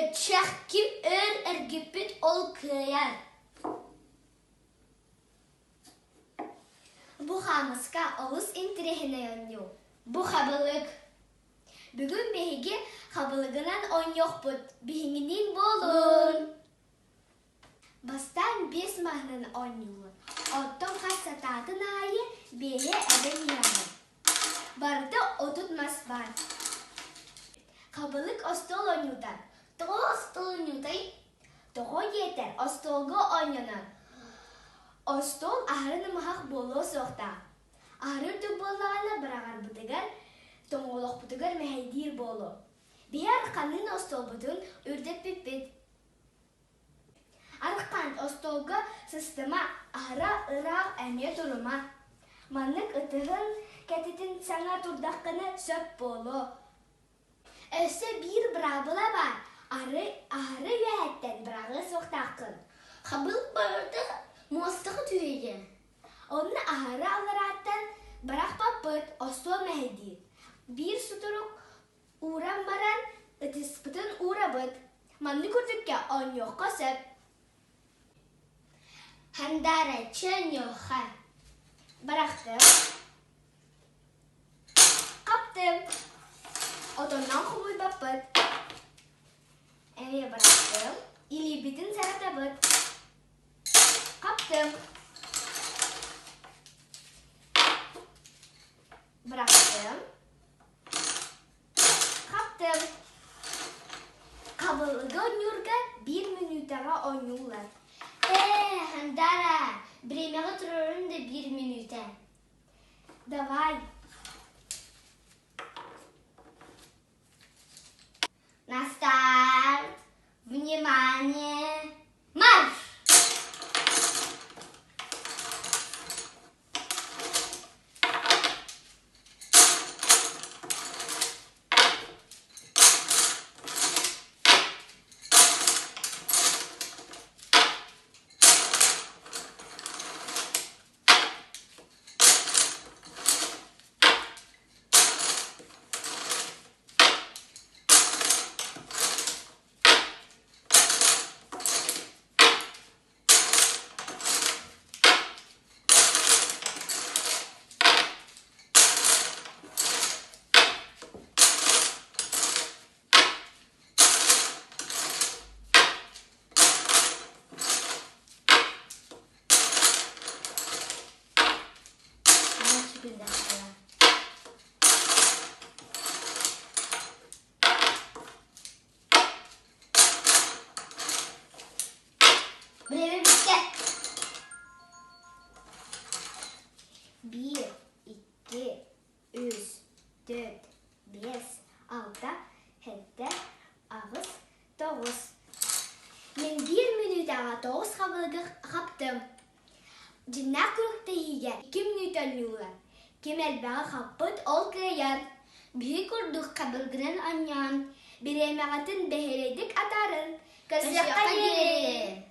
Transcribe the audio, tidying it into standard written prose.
Көччөх ким өр эргиппит ол кыайар. Бу хаамыска олус интэриэһинэй оонньуу. Бу хабылык. Бүгүн биһиги хабылыгынан оонньуохпут. Биһигиниин буолун! Бастаан биэс маһынан оонньуулун, оттон хас сатаатын аайы биэһи эбэн иһэҕин. Барыта 30 мас баар. Хабылык остуол оонньуута. Тоҕо остуол оонньуутай? Тоҕо диэтэр, остуолга оонньонор. Остуол аһары намыһах буолуо суохтаах. Аһары үрдүк буоллаҕына быраҕарбытыгар, тоҥолохпутугар мэһэйдиир буолуо. Биһи арканныын остуолбутун үрдэппиппит. Аркан остуолга сыстыма, аһара ыраах эмиэ турума. Маннык ытыһын кэтитин саҥа турдаххына сөп буолуо. Өссө биир быраабыла баар, ары аһары үөһэттэн быраҕыа суохтааххын. Хабыл барыта муостаҕа түһүө Онно аһары алларааттан бырахпаппыт, остуол мэһэйдиир. Биир сутурук ууран баран ытыспытын уурабыт. Маннык үрдүккэ оонньуохха сөп. Хандараччы оонньуохха. Бырахтым. Хаптым. Отоннон хомуйбаппыт. Эмиэ бырахтым. Илиибитин саратабыт. Хаптым. Бырахтым. Хаптым. Хабылыгы оонньуурга биир мүнүүтэҕэ оонньууллар. Ээ, Хандара, бириэмэҕэ турарым да биир мүнүүтэ. Давай. На старт! Внимание! Марш! Время бүттэ. Биир, икки, үс, түөрт, биэс, алта, сэттэ, аҕыс, тоҕус. Мин биир мүнүүтэҕэ тоҕус хабылыгы хаптым. Дьиҥнээх күрэхтэһиигэ ким мүнүүтэ оонньуулар, ким элбэҕи хаппыт, ол кыайар. Биһи курдук хабылгынан оонньоон, Бириэмэҕитин бэһиэлэйдик атаарын, көрсүөххэ көрсүөххэ диэри! диэри!